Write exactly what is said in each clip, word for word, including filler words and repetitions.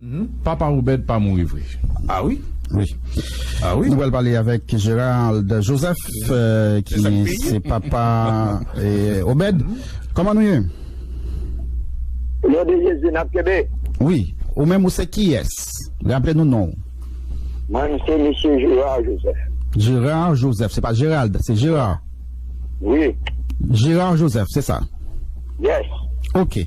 Mhm. Papa Obed pa mouri vre. Ah wi? Wi. Ah wi? Nou pral pale avèk Gérald Joseph, euh, ki se papa, eh, Obed. Kòman nou ye? O non de Jezi, n ap kenbe. Wi. Ou menm, ou se kiyès? Raple nou non. Mwen, se mesye Gérard Joseph. Gérard Joseph, se pa Gérald, se Gérard. Wi. Gérard Joseph, se sa? Yes. Ok.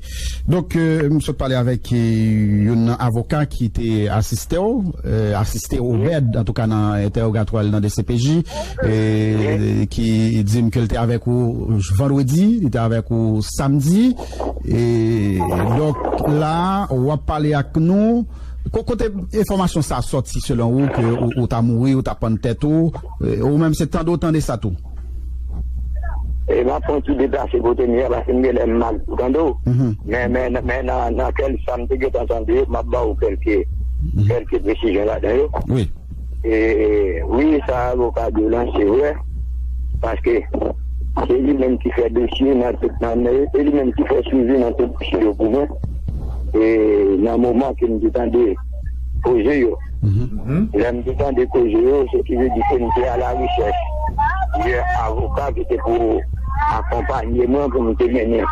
Donk, euh, m sot pale avèk, euh, youn nan avoka ki te asiste w, euh, asiste Obed, antouka nan entèwogatwa l nan D C P J, euh, ki di m ke l te avèk ou vandredi, li te avèk ou samdi. E donk, la, w ap pale ak nou. Ko-, kote enfòmasyon sa a sòti selon ou, ke ou, ou ta mouri, ou ta pann tèt ou, e, ou menm se tande w tande sa tou? E m ap pran ti deplase kote m ye a, paske m gen lè m mal pou tande w. Mhm. Men, men, men nan, nan kèl sa m te gentan tande, m ap ba w kèlke, mhm, kèlke presizyon ladan yo. Wi. E, wi, sa avoka di w lan, se vre. Paske se li menm ki fè dosye nan tout, nan, e li menm ki fè swivi nan tout dosye yo pou mwen. E nan moman ke m te tande koze yo, mhm, lè m te tande koze yo, se ki vle di ke m te a la rechèch de avoka ki te pou akonpanye mwen pou m te mennen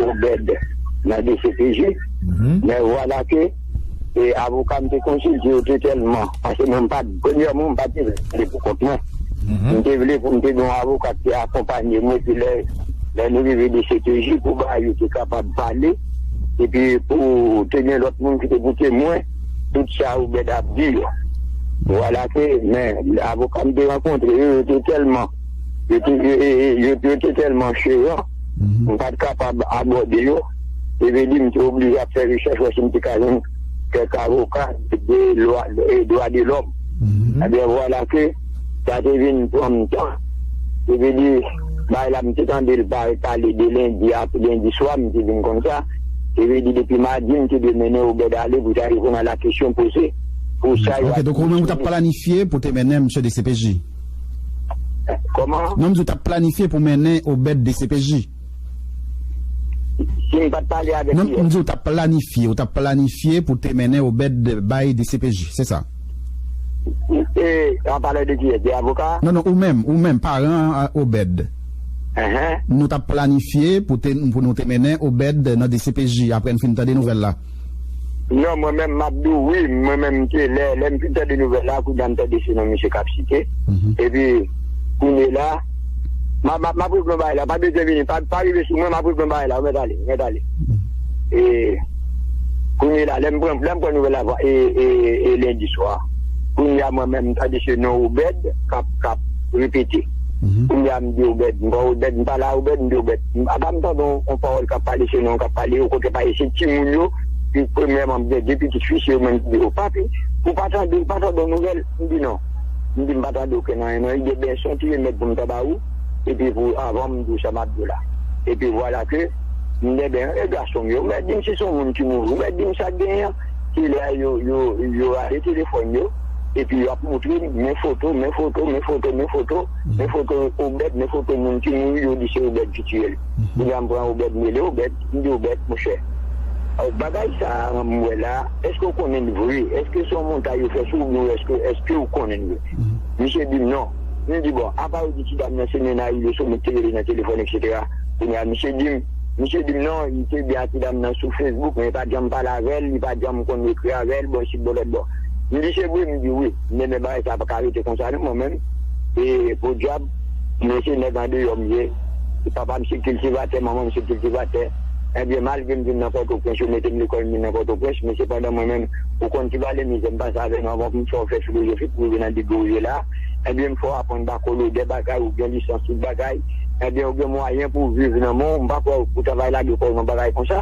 Obed nan D C P J. Mhm. Men vwala ke e avoka m te konsilte yo te tèlman, paske mwen m pa t, premyèman, m pa t vle pou kont mwen. Mhm. M te vle pou m te gen yon avoka ki te akonpanye mwen, epi lè, lè nou rive D C P J, pou bagay yo te kapab pale, epi pou te gen lòt moun ki te pou temwen tout sa Obed ap di yo. Vwala ke, men, avoka m te rankontre yo, yo te tèlman, yo te, yo, yo, yo, yo te tèlman cheran, mhm, m pa t kapab abòde yo. Se vle di, m te oblije ap fè rechèch, wè si m te ka jwenn kèk avoka de lwa, e dwa de lòm. Mhm. Ebyen, vwala ke sa te vin pran m tan. Se vle di, bagay la, m te tande l pa-, pale de lendi a, lendi swa, m te vin konn sa. Se vle di, depi madi, m te dwe mennen Obed ale pou ta reponn a la kesyon poze. Pou sa yo... Ok, donk ou menm ou t ap planifye pou te mennen misye D C P J? Kòman? Non, m di w t ap planifye pou mennen Obed D C P J. Si m pa t pale avèk... Non, li, m di w t ap planifye, ou t ap planifye pou te mennen Obed bay D C P J, se sa? E, an pale de kiyès? De avoka? Non, non, ou menm, ou menm, paran, euh, Obed. Enhen. Nou t ap planifye pou te, pou nou te mennen Obed nan D C P J apre n fin tande nouvèl la. Non, mwen menm, m ap di w wi, mwen menm, m te, lè, lè m fin tande nouvèl la, kounye a m tande se non misye k ap site. Mhm. Epi, kounye la, m a, m a, m ap regle yon bagay la, pa bezwen vini, pa, pa rive sou mwen, m ap regle yon bagay la, ou mèt ale, ou mèt ale. Mhm. E, kounye la, lè m pran, lè m pran nouvèl la, e, e, e lendi swa, kounye a mwen menm, m tande se non Obed k ap, k ap repete. Mhm. Kounye a m di Obed, m pran Obed, m pale a Obed, m di Obed, m, apa m tande yon, yon pawòl k ap pale, se non k ap pale, okontrè pa e se timoun yo, pi premyèman m gen de pitit fi, se yo menm ki di, o papi, ou pa tande, ou pa tande yon nouvèl? M di non. M di m pa tande okenn anyen non, e de bèson ti remèd pou m ta ba ou, epi pou anvan m di w sa m ap di w la. Epi vwala ke m di, ebyen, e gason m yo, ou mèt di m si se yon moun ki mouri, ou mèt di m sa k genyen an. Se lè yo, yo, yo rale telefòn yo, epi y ap montre m, men foto, men foto, men foto, men foto, men foto Obed, men foto moun ki mouri, yo di se Obed ki tiye l. Mhm. Kounye a m pran Obed, m rele Obed, m di Obed, monchè, euh, bagay sa a m wè la, èske w konnen l vre? Èske se yon montay yo fè sou ou, oubyen èske, èske w konnen l vre? Mhm. Misye di m non. M di, bon, apa yo di ti dam nan se nèg nan Ile Somèt te rele nan telefòn, etsetera. Kounye a, misye di m, misye di m non, li te byen ak ti dam nan sou Facebook, men li pa t janm pale avè l, li pa t janm konn ekri avè l, bò isit, bò lòt bò. M di, se vre? M di, wi. M di, men bagay sa pa ka rete konsa non, mwen menm. E podyab, mwen se nèg andeyò m ye. Papa m se kiltivatè, manman m se kiltivatè. Ebyen, malgre m vin nan Pòtoprens, yo mete m lekòl, m vin nan Pòtoprens, men sepandan mwen menm, ou konn ki valè mizè m pase avè nou anvan pou m fè w fè filozofi pou rive nan degre w ye la. Ebyen, m fè w aprann ba kolodè bagay, ou gen lisans tout bagay. Ebyen, ou gen mwayen pou w viv nan men w, m pa kwè w pou travay lage kò w nan bagay konsa.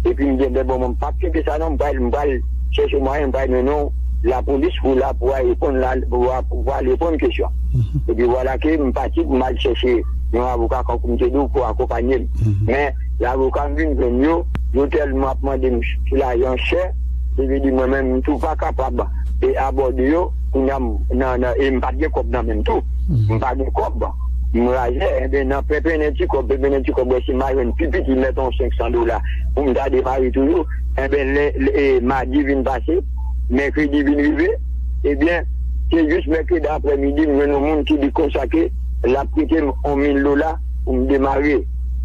Epi m gen de bon, mwen m p ap kenbe sa non, m pral, m pral chèche mwayen, m pral mennen w lapolis pou la, pou al reponn la, pou, pou al reponn kesyon. Mhm. Epi vwala ke m pati pou m al chèche yon avoka, kankou m te di w, pou akonpanye m. Mhm. Men, lavoka m vin jwenn yo, yo tèlman ap mande m ti lajan chè, se vle di mwen menm, m tou pa kapab e abòde yo, kounye a m, nan, nan, e m pa t gen kòb nan men m tou. Mhm. M pa gen kòb. M raje, enben, nan penpennen ti kòb, penpennen ti kòb, wè si m a jwenn pi piti mèt yon senk san dola pou m ta demare toujou. Enben, lè, lè, e, madi vin pase, mèkredi vin rive, ebyen, se jis mèkredi aprèmidi, m jwenn yon moun ki di konsa ke l ap prete m yon mil dola pou m demare,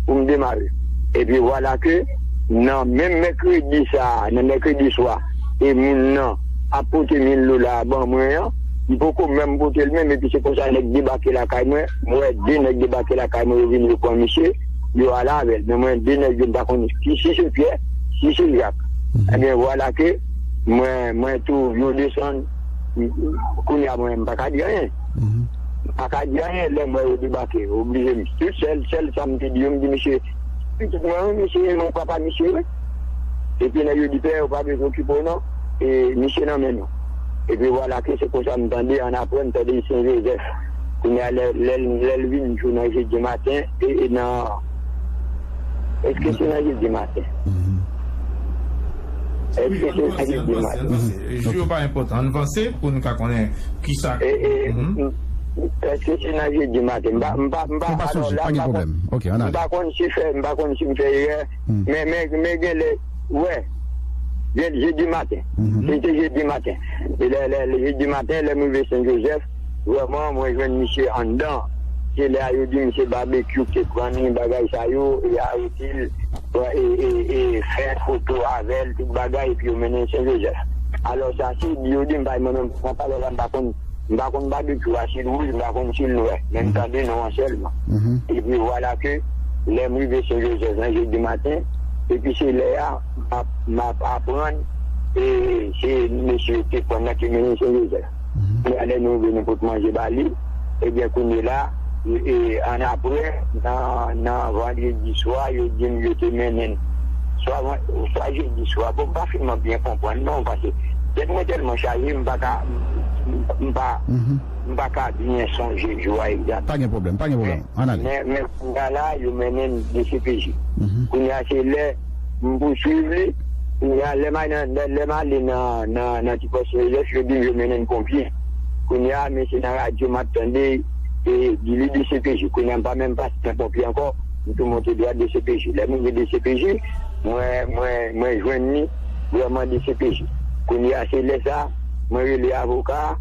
pou m demare. Epi vwala ke nan menm mèkredi sa a, nan mèkredi swa, e moun nan ap pote mil dola a ban mwen an, li poko menm pote l menm, epi se konsa nèg debake lakay mwen, mwen wè de nèg debake lakay mwen, yo vin yo pran misye, yo ale avè l. Men mwen, de nèg yo, m pa konn ki, si se Pyè, si se Jak. Ebyen, vwala ke mwen, mwen tou, yo desann, kounye a mwen, m pa ka di anyen. M pa ka di anyen lè m wè yo debake. Oblije m. Tout sèl, sèl sa m te di yo, m di, "Mesye, pitit mwen, wi, mesye, mwen papa misye, wi." Epi nèg yo di, "Pè, ou pa bezwen okipe w non. E misye nan men nou." Epi vwala ke se konsa m tande, annapre m tande Sen Jozèf. Kounye a, lè, lè, lè l vin jou nan jedi maten, e, e nan, èske se nan jedi maten? Èske se nan jedi maten? Jou yo pa enpòtan. Ann vanse pou nou ka konnen kisa. E, e, èske se nan jedi maten? M pa, m pa, m pa, alò la, m pa konn, m pa konn si fè, m pa konn si m fè erè. Men, men, men genlè, wè, gen jedi maten. Se te jedi maten. E lè, lè, lè jedi maten, lè m rive Sen Jozèf, vrèman, mwen jwenn misye anndan. Se lè a yo di m se Babekyou ki te pran li, bagay sa yo, e arete l, e, e, e fè foto avè l, tout bagay, epi yo mennen l Sen Jozèf. Alò sa, se di yo di m, bay mwen menm, pran pawòl la, m pa konn, m pa konn Babekyou a, si l wouj, m pa konn si l nwè, men m tande non an sèlman. Epi vwala ke lè m rive Sen Jozèf nan jedi maten, epi se lè a, m ap, m ap aprann, e se mesye yo te pran nan ki mennen Sen Jozèf. Kounye a lè nou rive, nou pot manje ba li, ebyen, kounye la, e, e, annapre, nan, nan vandredi swa, yo di m yo te mennen l. Swa van-, swa jedi swa, bon, m pa finman byen konprann, non, paske tèt mwen tèlman chaje, m pa ka, m, m pa, m pa ka byen sonje jou a egzak. Pa gen pwoblèm, pa gen pwoblèm. Ann ale. Men, men kounye a la, yo mennen m D C P J. Kounye a, se lè m pouswiv li. Kounye a, lè m al nan, lè, lè m ale nan, nan, nan ti pòs Sen Jozèf, yo di m yo mennen m Ponpye. Kounye a, men se nan radyo m ap tande, e, di li D C P J. Kounye a, m pa menm pase nan Ponpye ankò, m tou monte dwat D C P J. Lè m rive D C P J, mwen, mwen, mwen jwenn li vrèman D C P J. Kounye a, se lè sa, mwen rele avoka,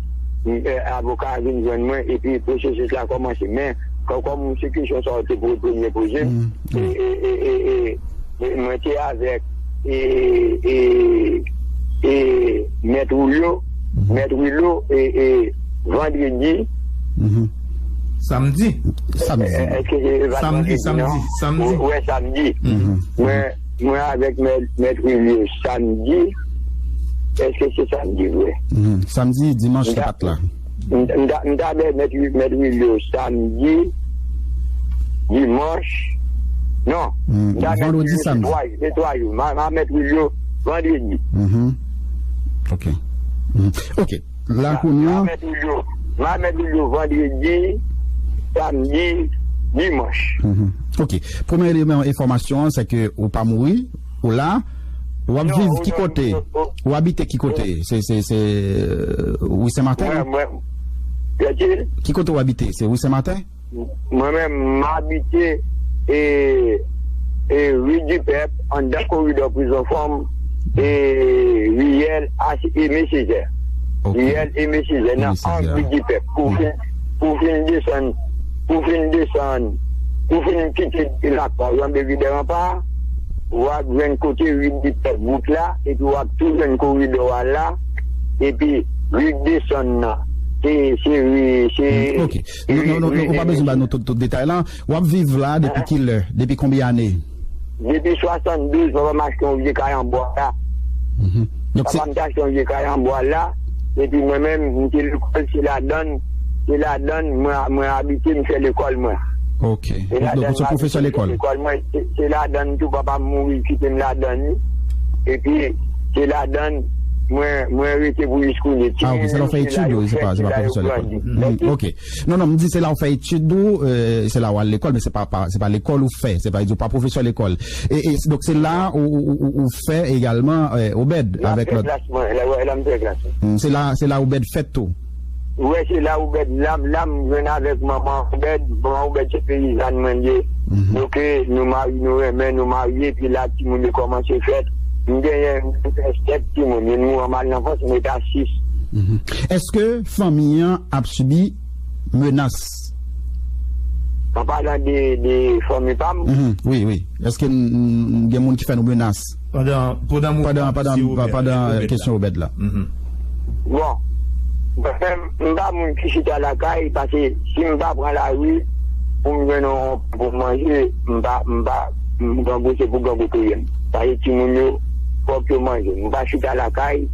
m, e, avoka a vin jwenn mwen, epi pwosesis la kòmanse. Men, kòm, kòm se kesyon sa w te pre-, premye poze m, e, e, e, e, e, e, mwen te avèk, e, e, e, Mèt Willo, Mèt Willo, e, e, vandredi. Samdi. Samdi. E, èske se, e pa samdi, vandredi, samdi, non? Samdi. Wè, samdi. Mwen, mwen avèk Mèt, Mèt Willo samdi. Èske se samdi vre? Samdi, dimanch, se pa t la. M, m, m ta, m ta bè Mèt Wi-, Mèt Willo samdi, dimanch. Non, m ta Mèt Willo, se twa jou, se twa jou. M a, m a Mèt Willo vandredi. Ok. Ok. La kounye a. M a Mèt Willo, m a Mèt Willo vandredi, samdi, dimanch. Ok. Premye eleman enfòmasyon an, se ke ou pa mouri, ou la, w ap viv ki kote? Ou abite ki kote? Se, se, se, e, Ri Sen Maten? Mwen, mwen, ki kote w abite? Se Ri Sen Maten? Mwen menm, m abite, e, e, Ri Dipèp, anndan koridò Prizon Fanm, e, riyèl Aimé Césaire. Riyèl Aimé Césaire, nan ang Ri Dipèp. Pou w fin, pou w fin desann, pou w fin desann, pou w fin kite Lakwa, w antre Ri dè Ranpa, w ap jwenn kote Ri Dipèp, wout la, epi w ap tou jwenn koridò a la, epi ri desann nan. Se, se ri, se... Ok. Non, non, non, non, ou pa bezwen ba nou tout, tout detay la. W ap viv la depi ki lè? Depi konbyen ane? Depi swasanndouz, papa m achte yon vye kay an bwa la. Papa m te achte yon vye kay an bwa la. Epi mwen menm, m te lekòl, se ladann, se ladann mwen, mwen abite, m fè lekòl mwen. Ok. Se ladann mwen abite, m fè lekòl mwen. Se, se ladann tou, papa m mouri, kite m ladann li. Epi, se ladann mwen, mwen rete pou jiskounye. Ah, ok, se la w fè etid ou, se pa, se pa pwofesè lekòl. Ok. Non, non, m di se la w fè etid ou, e, se la w al lekòl, men se pa, pa, se pa lekòl ou fè, se pa, ou pa pwofesè lekòl. E, e, donk, se la ou, ou, ou, ou fè egalman, e, Obèd avèk lòt. La m fè klas mwen, la, la m fè klas mwen. Se la, se la Obèd fèt tou. Ou wè, se la Obed, la, la m jwenn avèk manman Obed. Manman Obed se peyizàn mwen li ye. Donk, nou mari, nou renmen, nou marye, epi la, timoun yo kòmanse fèt. M genyen, m gen sèt timoun, youn mouri an malnafans, m rete a sis. Èske fanmi an ap sibi menas? An palan de, de fanmi pa m. Wi, wi. Èske n, n, gen moun ki fè nou menas? Pandan, pandan, pandan kesyon Obed la. Bon, mwen menm, m pa moun ki chita lakay, paske si m pa pran lari pou m jwenn yon, pou m manje, m pa, m pa, m gango, se pou gango touye m. Paske timoun yo, fòk yo manje. M pa chita lakay,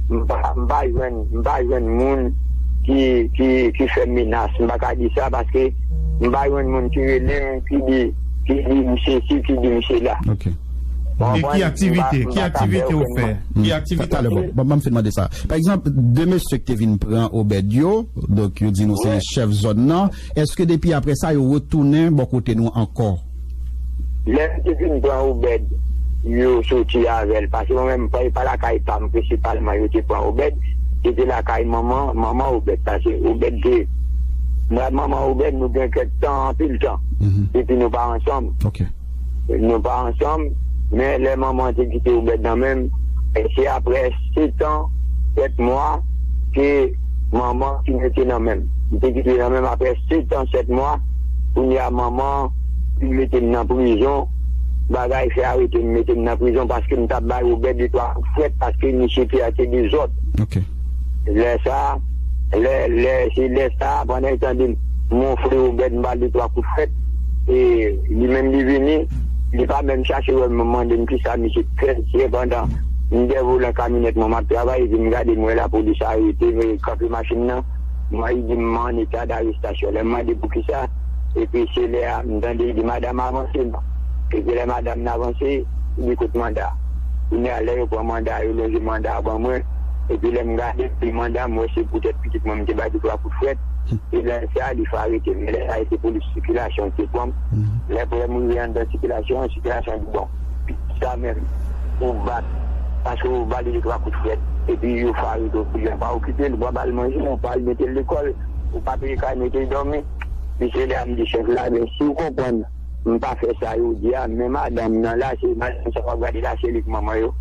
m pa, m pa jwenn, m pa jwenn moun ki, ki, ki fè menas. M pa ka di sa paske m pa jwenn moun ki rele m, ki di, ki di m sesi, ki di m sela. Ok. Bon, e ki aktivite, ki aktivite ou fè? Ki aktivite ou fè? Talè, bon, ban m fin mande sa. Pa egzanp, de mesye ki te vin pran Obed yo, donk yo di nou se chèf zòn nan, èske depi apre sa yo retounen bò kote nou ankò? Lè m te vin pran Obed, yo soti avè l, paske mwen menm, pa, pa lakay pa m prensipalman yo te pran Obed, se te lakay manman, manman Obed, paske Obed te, mwen ak manman Obed, nou gen kèk tan, anpil tan, depi nou pa ansanm. Ok. Nou pa ansanm, men lè manman te kite Obed nan men m, e se apre sèt an, sèt mwa, ke manman ki mete nan men m. Li te kite nan men m apre sèt an, sèt mwa, kounye a manman, li mete m nan prizon, bagay fè arete m, mete m nan prizon paske m t ap bay Obed de twa kout frèt paske misye te ate dezòd. Ok. Lè sa, lè, lè, se lè sa, pandan l tande m, m wonfle Obed, m ba l de twa kout frèt, e li menm li vini, li pa menm chache wè m, mande m kisa misye fè, se pandan m dèyè volan kamyonèt mwen m ap travay, epi m gade m wè lapolis arete m, e kanpe machin nan, m wè li di m an eta darestasyon. Lè m mande poukisa, epi se lè a m tande li di madanm avanse non. Epi lè madanm nan avanse, li di kote manda. Kounye a lè yo pran manda, yo lonje manda a ban mwen. Epi lè m gade pri manda, m wè se poutèt pitit mwen m te bay de twa kout frèt. E lè sa, li fè arete m. Men lè sa, se polis sikilasyon ki te pran m. Lè pou lè m rive anndan sikilasyon an, sikilasyon an di bon, pitit sa menm, ou bat, paske ou ba li de twa kout frèt. Epi yo fè arete w, ou pa okipe l, ou pa ba l manje, ou pa al mete l lekòl, ou pa peye kay mete l dòmi. Epi se lè a m di chèf la, men si w konprann, m pa fè sa yo di a, men madanm nan la, se madanm sa w ap gade la, se li k manman yo.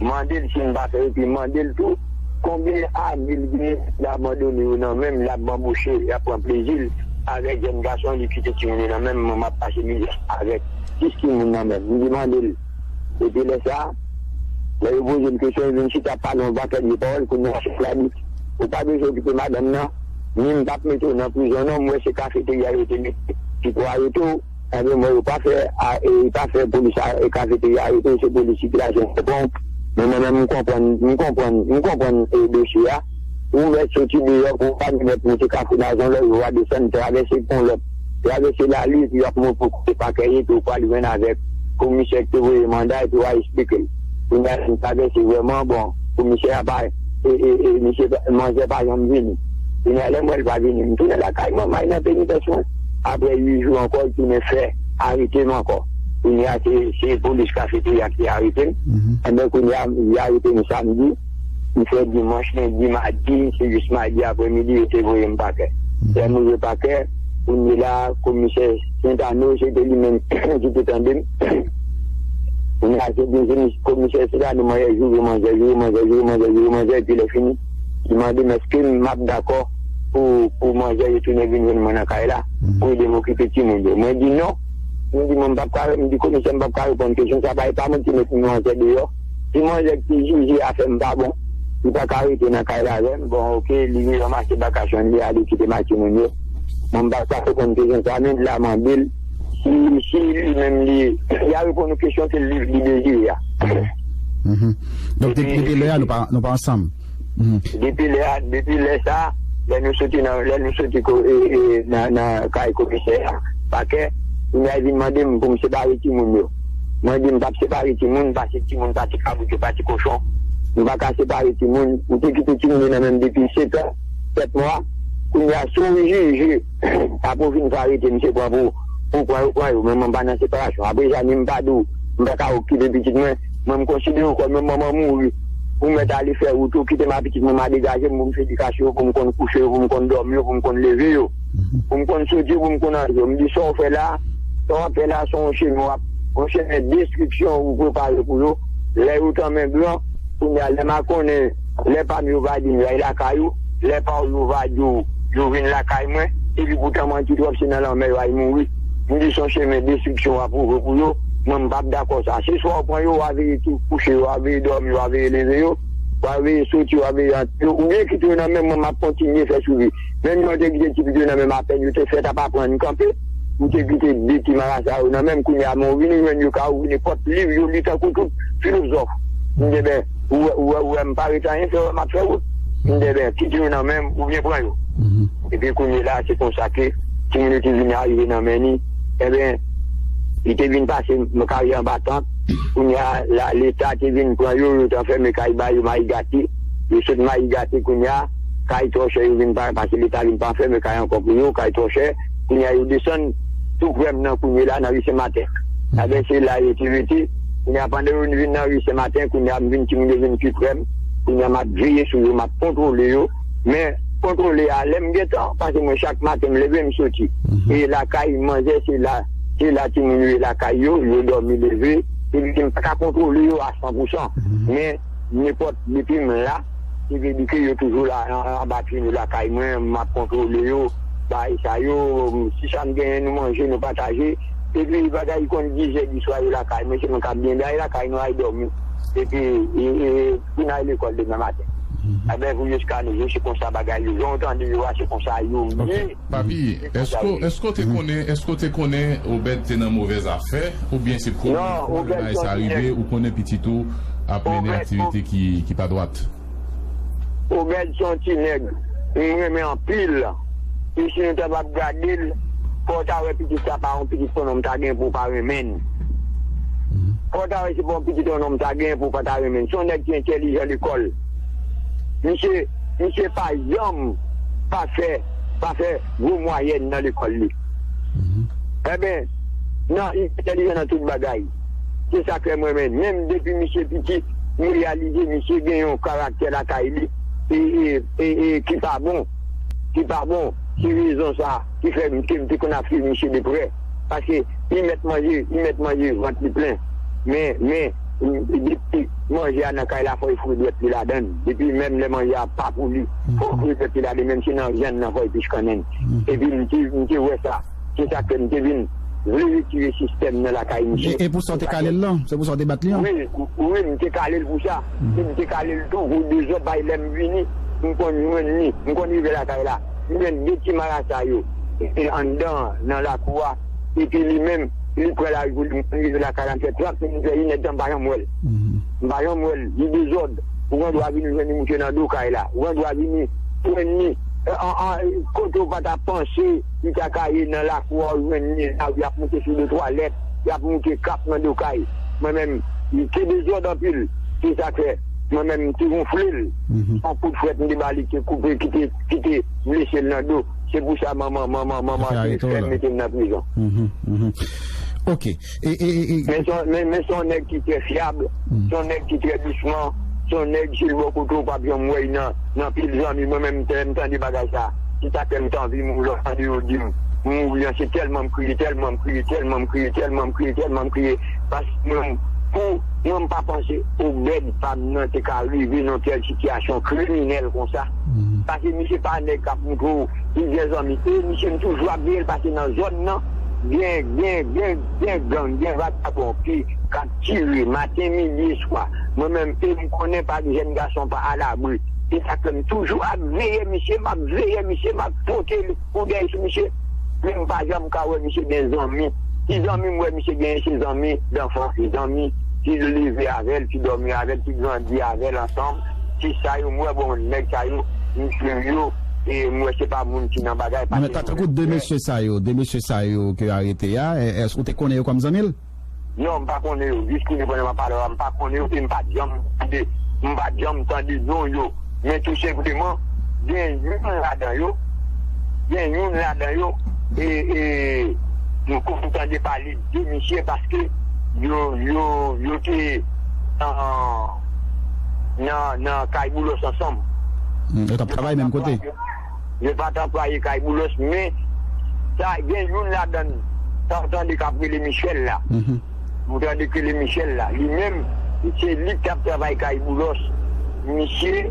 Mande l si m pa fè, epi mande l tou, konbyen ane l gen, l abandone yo nan men m, l ap banboche, l ap pran plezi l avèk jèn gason, li kite timoun yo nan men m, mwen m ap pase mizè avèk sis timoun nan men m. M di mande l. Epi lè sa, lè yo poze m kesyon, yo vin chita pale yon pakèt vye pawòl, kounye a chèf la di, ou pa bezwen okipe madanm nan, ni m p ap mete w nan prizon non, m wè se kafeterya yo te mete, ki pou arete w. Ebyen, mwen, yo pa fè, a, e, pa fè polis a, e, kafeterya arete w, se polis sikilasyon k pran w. Men mwen menm, m konprann, m konprann, m konprann, e, dosye a. Ou mèt soti deyò pou w pa gen mèt monte Kafou Nazon, lè yo a desann, travèse pon lòt, travèse lari, epi y ap monte pou kote pakè ye, epi w pral jwenn avèk komisè ki te voye manda, epi w a esplike l. Kounye a, m travèse vrèman, bon, komisè a pa, e, e, e, misye, manzè pa janm vini. Kounye a, lè m wè l pa vini, m tounen lakay mwen, m al nan penitans mwen. Apre uit jou ankò, l tounen fè arete m ankò. Kounye a, se, se polis kafeterya ki arete m. Enben, kounye a, y arete m samdi. M fè dimanch, lendi, madi, se jis madi aprèmidi, yo te voye m pakè. Lè m rive pakè, kounye la, komisè Sentano, se te li menm ki te tande m. Kounye a, se dezyèm komisè Sentano, mwen joure manzè, joure manzè, joure manzè, joure manzè, epi lè fini, li mande m èske m ap dakò pou, pou manzè yo tounen vin jwenn mwen nan kay la, pou ede m okipe timoun yo. Mwen di non. M di mwen m p ap ka, m di komisè m p ap ka reponn kesyon sa, pa, e pa mwen ki met manzè deyò. Si manzè ki te jije afè m pa bon, li pa ka rete nan kay la avè m. Bon, oke, li ranmase bagaj li, li ale kite m ak timoun yo. Mwen m pa ka reponn kesyon sa, men la mande l si, si li menm li, li a reponn yon kesyon ke li, li dezire a. Donk, depi, depi lè a, nou pa, nou pa ansanm. Depi lè a, depi lè sa, lè nou soti nan, lè nou soti ko-, e, e, nan, nan kay komisè a, pakè, kounye a vin mande m pou m separe timoun yo. Mwen di m p ap separe timoun, paske timoun pa ti kabrit, yo pa ti kochon. M pa ka separe timoun. Ou te kite timoun yo nan men m depi sèt an, sèt mwa. Kounye a, si w jije, apre w fin fè arete, misye pran pou, pou pran yo, pran yo. Men mwen pa nan separasyon. Apre sa, ni m pa di w, m pa ka okipe pitit mwen. Mwen, m konsidere w kòm yon manman mouri. Ou mèt ale fè wout ou, kite m a pitit mwen, m a degaje m pou m fè edikasyon yo, pou m konn kouche yo, pou m konn dòmi yo, pou m konn leve yo, pou m konn soti yo, pou m konn antre yo. M di sa w fè la, sa w ap fè la, se yon chemen w ap, yon chemen destriksyon ou prepare pou yo. Lè yo tanmen blan, kounye a, lè m a konnen, lè pa m yo va di m yo al lakay ou, lè pa w yo va di w yo vin lakay mwen, epi poutan manti twòp se nan lanmè yo al mouri. M di se yon chemen destriksyon w ap ouvri pou yo, mwen m p ap dakò sa. Se swa w pran yo, w a veye tou kouche yo, w a veye dòmi yo, w a veye leve yo, w a veye soti yo, w a veye antre yo, oubyen kite yo nan men mwen, m ap kontinye fè swivi. Menm jan w te kite ti pitit yo nan men m apèn yo te fèt ap aprann kanpe, ou te kite de ti marasa yo nan men m, kounye a men w vini jwenn yo ka ouvri nenpòt liv yo li tankou tout filozòf. M di ben, ou wè, ou wè, ou wè m pa ret anyen fè, wè m ap fè wout. M di ben, kite yo nan men m oubyen pran yo. Epi kounye la, se konsa ke timoun yo te vin arive nan men ni. Enben, li te vin pase m kay anba tant. Kounye a, la, Leta te vin pran yo, yo t anfèmen kay ba yo Mayi Gate. Yo sot Mayi Gate kounye a, kay twò chè yo vin pa, paske Leta vin pa anfèmen kay ankò pou yo, kay twò chè. Kounye a, yo desann tou prè m nan kounye la, nan ri Sen Maten. Enben, se la yo te rete. Kounye a, pandan yo vin nan ri Sen Maten, kounye a, m vin timoun yo vin pi prè m. Kounye a, m ap veye sou yo, m ap kontwole yo. Men, kontwole a, lè m gentan, paske mwen, chak maten, m leve, m soti. E lakay manzè, se la, se la timoun yo ye lakay yo, yo dòmi leve. Epi, m pa ka kontwole yo a san pou san. Men, nenpòt, depi m la, se vle di ke yo toujou la, an, an, anba pye nou lakay mwen, m ap kontwole yo, bagay sa yo, si sa m genyen, nou manje, nou pataje. Epi, bagay konn diz è di swa, yo lakay mwen, se nou k ap byen bay lakay nou, al dòmi. Epi, e, e, pou n al lekòl demen maten. Enben, pou jiska nou jou, se konsa bagay yo. Jan w tande yo a, se konsa yo ye. Papi, èske, èske w te konnen, èske w te konnen Obed te nan movèz afè, oubyen se premye fwa bagay sa rive, ou konnen pitit ou ap mennen aktivite ki, ki pa dwat? Obed se yon ti nèg, m renmen anpil. E si nou ta p ap gade l, fò w ta wè pitit sa pa yon pitit konnen m ta gen pou w pa renmen l. Fò w ta wè se pa yon pitit yon nonm ta gen pou w pa ta renmen l. Se yon nèg ki entèlijan lekòl. Misye, misye pa janm pa fè, pa fè gwo mwayèn nan lekòl li. Enben, nan, li entèlijan nan tout bagay. Se sa k fè mwen menm, menm depi misye piti, m reyalize misye gen yon karaktè lakay li e, e, e, e ki pa bon. Ki pa bon. Se rezon sa ki fè m te, m te konn ap swiv misye de prè. Paske li mèt manje, li mèt manje vant li plen. Men, men, depi manje a nan kay la, fò l foure dwèt li ladan l. Depi menm lè manje a pa pou li, fò l foure dwèt li ladan l. Menm si nan vyann nan, fò l pich kannen l. Epi m te, m te wè sa. Se sa k fè m te vin vle retire sistèm nan lakay misye. E, e pou sa w te kale l lan? Se pou sa w te bat li an? Wi, wi, m te kale l pou sa. E m te kale l tou pou dezòd, bay lè m vini, m konn jwenn li, m konn rive lakay la. M jwenn de ti marasa yo, e anndan, nan lakou a, epi li menm, li pran lari pou li, m konn rive lakay la, m fè trant minit, fè inèdtan, m pa janm wè l. M pa janm wè l, li dezòd. Ou gen dwa vini jwenn li mouche nan do kay la. Ou gen dwa vini jwenn li, e, an, an, kote w pa ta panse li ta ka ye nan lakou a, ou jwenn li nan lari, y ap moute sou do twalèt, y ap moute kap nan do kay. Mwen menm, li te dezòd anpil. Se sa k fè, mwen menm, m te wonfle l. Yon kout frèt m te ba li, ki te koupe, ki te, ki te blese l nan do. Se pou sa manman, manman, manman te fè mete m nan prizon. Ok. E, e, e, e. Men se yon, men, men se yon nèg ki trè fyab, se yon nèg ki trè dousman, se yon nèg si l bò kote w p ap janm wè l nan, nan pil zanmi. Mwen menm, m tande bagay sa. Se sa k fè m t anvi mouri lè w tande yo di m mouri an, se tèlman m kriye, tèlman m kriye, tèlman m kriye, tèlman m kriye, tèlman m kriye. Paske mwen, pou mwen, m pa panse Obed pa m nan te ka rive nan tèl sitiyasyon kriminèl konsa. Paske misye pa nèg k ap montre w plizyè zanmi. E misye, m toujou ap veye l, paske nan zòn nan, gen, gen, gen, gen gang, gen vagabon ki, k ap tire maten, midi e swa. Mwen menm, e m konnen pa gen jèn gason pa alabri. Se sa k fè m toujou ap veye misye, m ap veye misye, m ap pote l kou dèyè sou misye. Men m pa janm ka wè misye gen zanmi. Ti zanmi m wè misye genyen, se zanmi danfans, se zanmi ki leve avè l, ki dòmi avè l, ki grandi avè l ansanm. Se sa yo m wè, bon, nèg sa yo, m swiv yo, e m wè se pa moun ki nan bagay. Non, men ta tankou de mesye sa yo, de mesye sa yo ke arete a, e, èske ou te konnen yo kòm zanmi l? Non, m pa konnen yo. Jis kounye a, pandan m ap pale a, m pa konnen yo, e m pa t janm tande, m pa t janm tande non yo. Men tou senpleman, gen youn ladan yo, gen youn ladan yo, e, e, m konn tande pale de misye paske yo, yo, yo te, an, nan, nan kay Boulos ansanm. Hmm, yo t ap travay menm kote? Yo pa t anplwaye kay Boulos, men sa gen youn ladan, sa w tande k ap rele Michel la. Mhm. Ou tande k rele Michel la. Li menm, se li k t ap travay kay Boulos. Misye,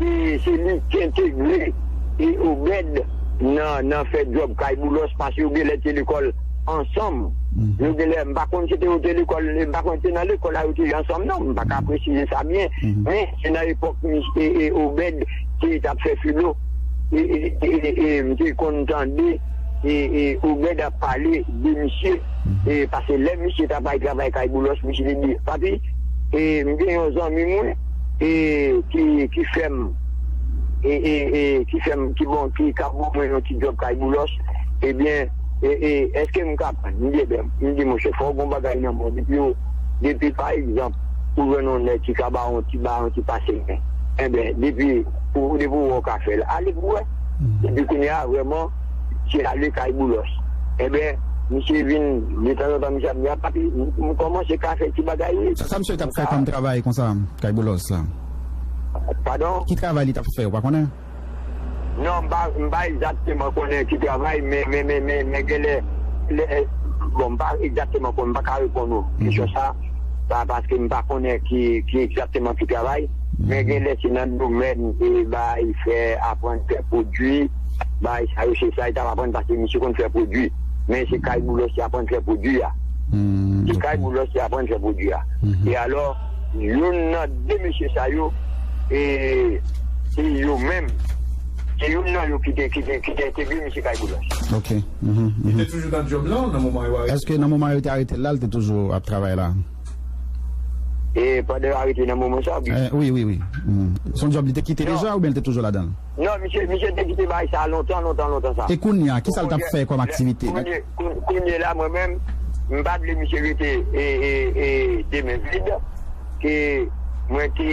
e, se li ki entegre e Obed nan, nan fè djòb kay Boulos, paske yo genlè te lekòl ansanm. Mhm. Yo genlè, m pa konn si te yo te lekòl, m pa konn si te nan lekòl la yo te ye ansanm non, m pa ka presize sa byen. Mhm. Men se nan epòk misye, e, e, Obed te t ap fè filo. E, e, e, e, e, m te konn tande, e, e, Obed ap pale de misye, e, paske lè misye t ap al travay kay Boulos, misye te di, "Papi, e, m gen yon zanmi mwen, e, ki, ki fè m, e, e, e, ki fè m, ki bon, ki ka ban mwen yon ti djòb kay Boulos, ebyen, e, e, èske m ka pran?" M di, "Ebyen," m di, "monchè, fò w gen yon bagay nan men w, depi yo, depi, pa egzanp, ou jwenn yon nèg ki ka ba w yon ti, ba w yon ti pase men, enben, depi, ou, depi w wè w ka fè l, ale pou w wè." Epi kounye a, vrèman, misye ale kay Boulos. Enben, misye vin, detanzantan, misye ap di, "A, papi, m, m kòmanse ka fè ti bagay, wi." Sa, sa misye t ap fè kòm travay konsa, kay Boulos la? Padon? Ki travay li t ap fè, ou pa konnen? Non, m pa, m pa egzakteman konnen ki travay, men, men, men, men, men genlè, lè, bon, m pa egzakteman konnen, m pa ka reponn ou kesyon sa, pa, paske m pa konnen ki, ki egzakteman ki travay, men genlè se nan domèn, e, bay fè, aprann fè pwodui, bay sa yo, se sa li t ap aprann, paske misye konn fè pwodui. Men se kay Boulos li aprann fè pwodui a. Hmm, se kay Boulos li aprann fè pwodui a. E alò, youn nan de mesye sa yo, e, se yo menm, se youn nan yo ki te, ki te, ki te entegre misye kay Boulos. Ok. Mhm, mhm. Li te toujou nan djòb lan nan moman yo arete? Èske nan moman yo te arete l la, li te toujou ap travay la? E pandan yo arete nan moman sa, wi. Eh, wi, wi, wi. Hmm. Se yon djòb li te kite deja oubyen li te toujou ladan l? Non, misye, misye te kite bagay sa lontan, lontan, lontan sa. E kounye a, kisa l t ap fè kòm aktivite? Kounye, kounye, kounye la, mwen menm, m pa t vle misye rete, e, e, e, de men vid. Ke mwen te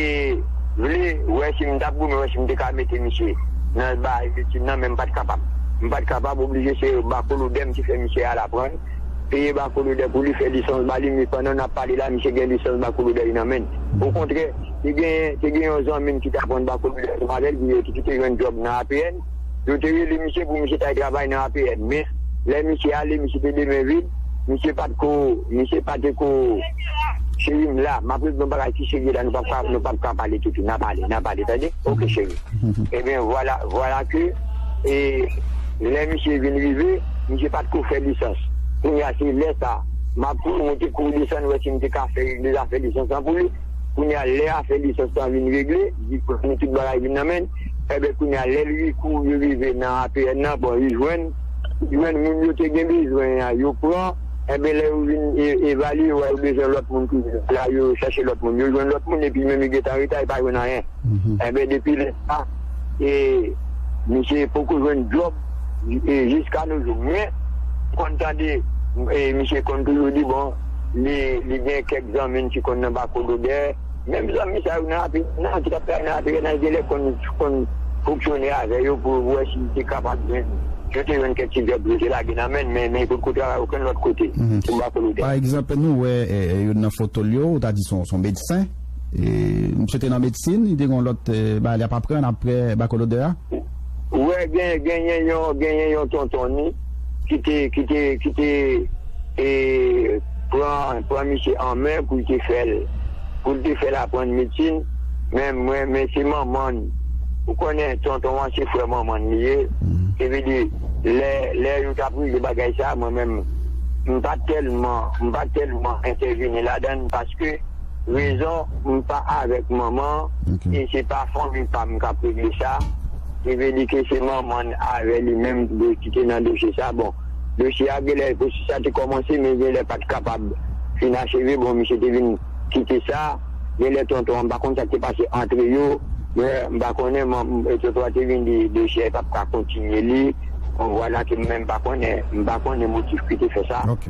vle wè si m t ap goumen, wè si m te ka mete misye nan bagay etid nan, men m pa t kapab. M pa t kapab, oblije se bakolodè m ki fè misye al aprann. Peye bakolodè pou li fè lisans ba li, men pandan n ap pale la, misye gen lisans bakolodè li nan men l. Okontrè, te gen, te gen yon zanmi m ki t aprann bakolodè ansanm avè l, ki, ki te jwenn djòb nan A P N. Yo te rele misye pou misye t al travay nan A P N. Men, lè misye ale, misye te de men vid. Misye pa t ko, misye pa te ko, cheri m la, m ap regle yon bagay ki serye la, nou p ap ka, nou p ap ka pale toutou. N a pale, n a pale, tande? Ok, cheri. Ebyen, vwala, vwala ke, e, lè misye vin rive, misye pa t ko fè lisans. Kounye a, se lè sa, m ap kouri monte, kouri desann, wè si m te ka fè, regle zafè lisans lan pou li. Kounye a, lè afè lisans lan vin regle, li pran tout bagay vin nan men l. Enben, kounye a, lè li kou yo rive nan A P N nan, bon, li jwenn, li jwenn moun yo te gen bezwen an, yo pran. Enben, lè yo vin e-, evalye, yo wè yo bezwen lòt moun toujou. La, yo chèche lòt moun. Yo jwenn lòt moun, epi menm li gentan reta, li pa jwenn anyen. Enben, depi lè sa, e, misye poko jwenn djòb, e, jiska no jou. Men, m konn tande, e, misye konn toujou di, bon, li, li gen kèk zanmi l ki konn nan bakolodè. Menm zanmi sa yo nan A P N nan, ki t ap travay nan A P N nan, genlè konn, konn fonksyone avè yo pou wè si li te kapab jwenn, yo te jwenn kèk ti djòb yo te lage nan men l, men, men li potko travay okenn lòt kote pou bakolodè. Pa egzanp, nou wè, e, e, youn nan foto l yo, ou ta di se yon, se yon medsen. E, misye te nan medsin, li te gen yon lòt, e, bagay li ap aprann apre bakolodè a. Ou wè, gen, genyen yon, genyen yon tonton ni ki te, ki te, ki te, e, pran, pran misye an men pou l te fè l, pou l te fè l aprann medsin. Men mwen, men se manman l. Ou konnen tonton an se frè manman l li ye. Se vle di, lè, lè yo t ap regle bagay sa, mwen menm, m pa t tèlman, m pa t tèlman entèvini ladan l paske rezon, m pa avèk manman, e se pa fanmi pa m k ap regle sa. Se vle di ke se manman l avè li menm de, ki te nan dosye sa. Bon, dosye a genlè, pwosès la te kòmanse, men genlè pa t kapab fin acheve. Bon, misye te vin kite sa. Genlè tonton an, m pa konn sa k te pase antre yo. Men m pa konnen, man, e, tonton an te vin di dosye a p ap ka kontinye li. Bon, vwala ke mwen menm m pa konnen, m pa konnen motif ki te fè sa. Ok.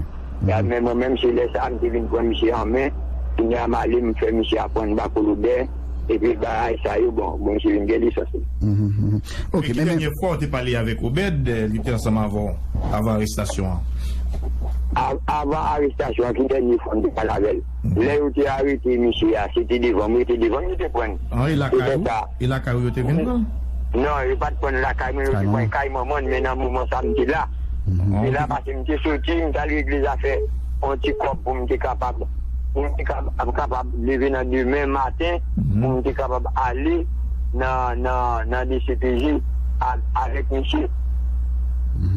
Ya, men mwen menm, se lè sa a, m te vin pran misye an men. Kounye a, m ale, m fè misye aprann bakolodè. Epi bagay sa yo, bon, bon, misye vin gen lisans li. Mhm, mhm. Ok, men, men. Ki dènye fwa w te pale avèk Obed, eh, li te ansanm avè w, avan arestasyon an? Av- avan arestasyon an, ki dènye fwa m te pale avè l? Lè yo te arete misye a, se te devan m, yo te devan m, yo te pran l. An, e lakay ou? E lakay ou yo te vin pran l? Non, yo pa t pran l lakay mwen, yo te pran l kay manman l, men nan moman sa a, m te la. M te la paske m te soti, m t al regle zafè yon ti kòb pou m te kapab, pou m te kapab, kapab leve nan demen maten, pou m te kapab ale nan, nan, nan D C P J a- avèk misye.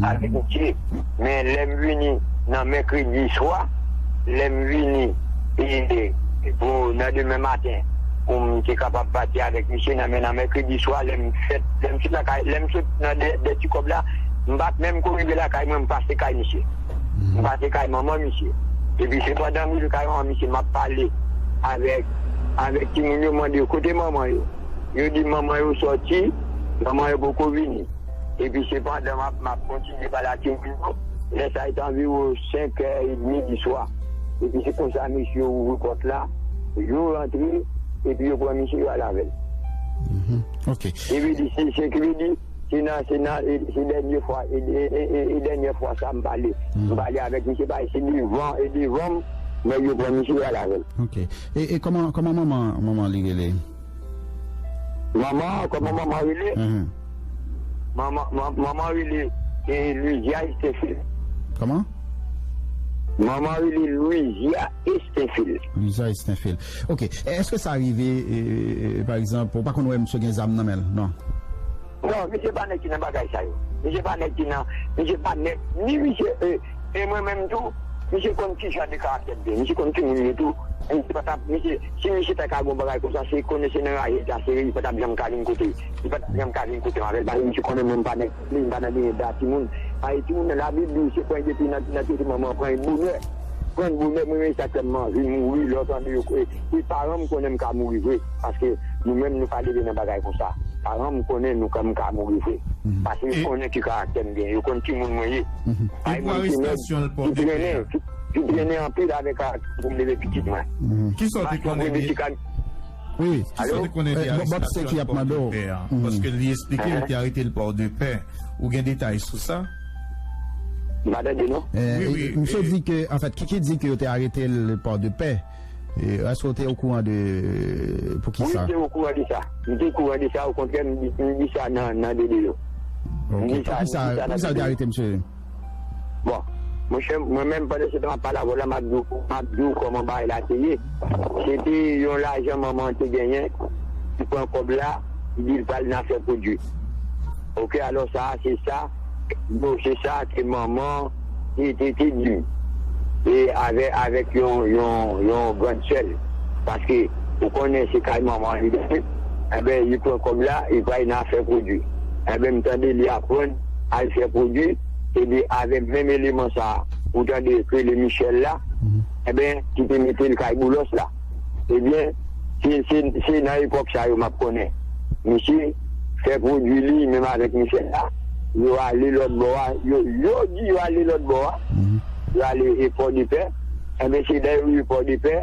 Avèk misye. Men lè m vini nan mèkredi swa, lè m vini e, e, pou nan demen maten, pou m te kapab pati avèk misye nan, men nan mèkredi swa, lè m fèt, lè m sot lakay, lè m sot nan dè, dè ti kòb la, m pa t menm ko rive lakay mwen, m pase kay misye. M pase kay manman misye. Epi se pandan m rive kay manman misye, m ap pale avèk, avèk timoun yo, mande yo kote manman yo. Yo di manman yo sòti, manman yo poko vini. Epi se pandan m ap, m ap kontinye pale ak timoun yo, lè sa e t anviwon senk è edmi di swa. Epi se konsa mesye yo ouvri pòt la, yo rantre, epi yo pran misye yo al avè l. Mhm. Ok. Epi di se, se ki li di, se nan, se nan, e, se dènye fwa, e, e, e, e, e dènye fwa sa m pale. M pale avèk misye, paske se devan, e devan m, nèg yo pran misye yo al avè l. Ok. E, e kòman, kòman manman, manman li rele? Manman, kòman manman rele? Manman, man- manman rele e, Louisia Estenfil. Kòman? Manman rele Louisia Estenfil. Louisia Estenfil. Ok. E, èske sa rive, e, e, pa egzanp, ou pa konn wè misye gen zam nan men l? Non. Non, misye pa nèg ki nan bagay sa yo. Misye pa nèg ki nan, misye pa nèg, ni misye, e, e mwen menm tou, misye konn ki jan de karaktè m gen. Misye konn ki moun m ye tou. Misye pa t ap, misye, si misye ta ka gen yon bagay konsa, se konnen se nan raje l ta sere, li pa t ap janm ka vin kote, li pa t ap janm ka vin kote m avè l, paske misye konnen mwen m pa nèg, m pa nan genyen da timoun. Paske timoun nan Labib di, se pwen depi nan, nan tete manman pran bonè. Pran bonè, mwen menm sa k fè m anvi mouri, lè w tande yo, e, e paran m konnen m ka mouri vre, paske nou menm nou pa leve nan bagay konsa. Paran m konnen nou ka, m ka mouri vre. Paske yo konnen ki karaktè m gen, yo konn ki moun mwen ye. Ay mwen se nèg ki trennen, ki, ki trennen anpil avèk karaktè pou m leve pitit mwen. Kisa w te konnen de Wi, kisa w te konnen de arestasyon l Pòdepè a? Paske li eksplike yo te arete l Pòdepè. Ou gen detay sou sa? M pa tande non. Wi, wi. Misye di ke, anfèt, Kiki di ke yo te arete l Pòdepè. E, èske w te okouran de poukisa? Wi, m te okouran de sa. M te okouran de sa, okontrè, m di, m di sa nan, nan videyo. Ok, poukisa, poukisa yo te arete misye? Bon, monchè, mwen menm, pandan se tan m ap pale avè w la, m ap di w, m ap di w kòman bagay la te ye. Se te yon lajan manman an te genyen, li pran kòb la, li di l pral nan afè pwodui. Ok, alò sa a, se sa, bon, se sa ke manman te, te, te di m. E avè, avèk yon, yon, yon grann sè l. Paske, ou konnen, se kay manman li dòmi. Enben, li pran kòb la, li pral nan afè pwodui. Enben, m tande li aprann al fè pwodui, epi avèk menm eleman sa a, ou tande yo k rele Michel la, enben, ki te mete l kay Boulos la. Ebyen, se, se, se nan epòk sa yo m ap konnen. Misye fè pwodui li, menm avèk Michel la, yo ale lòt bò a, yo, yo di yo ale lòt bò a, yo ale e Pòdepè, enben, se lè yo rive Pòdepè,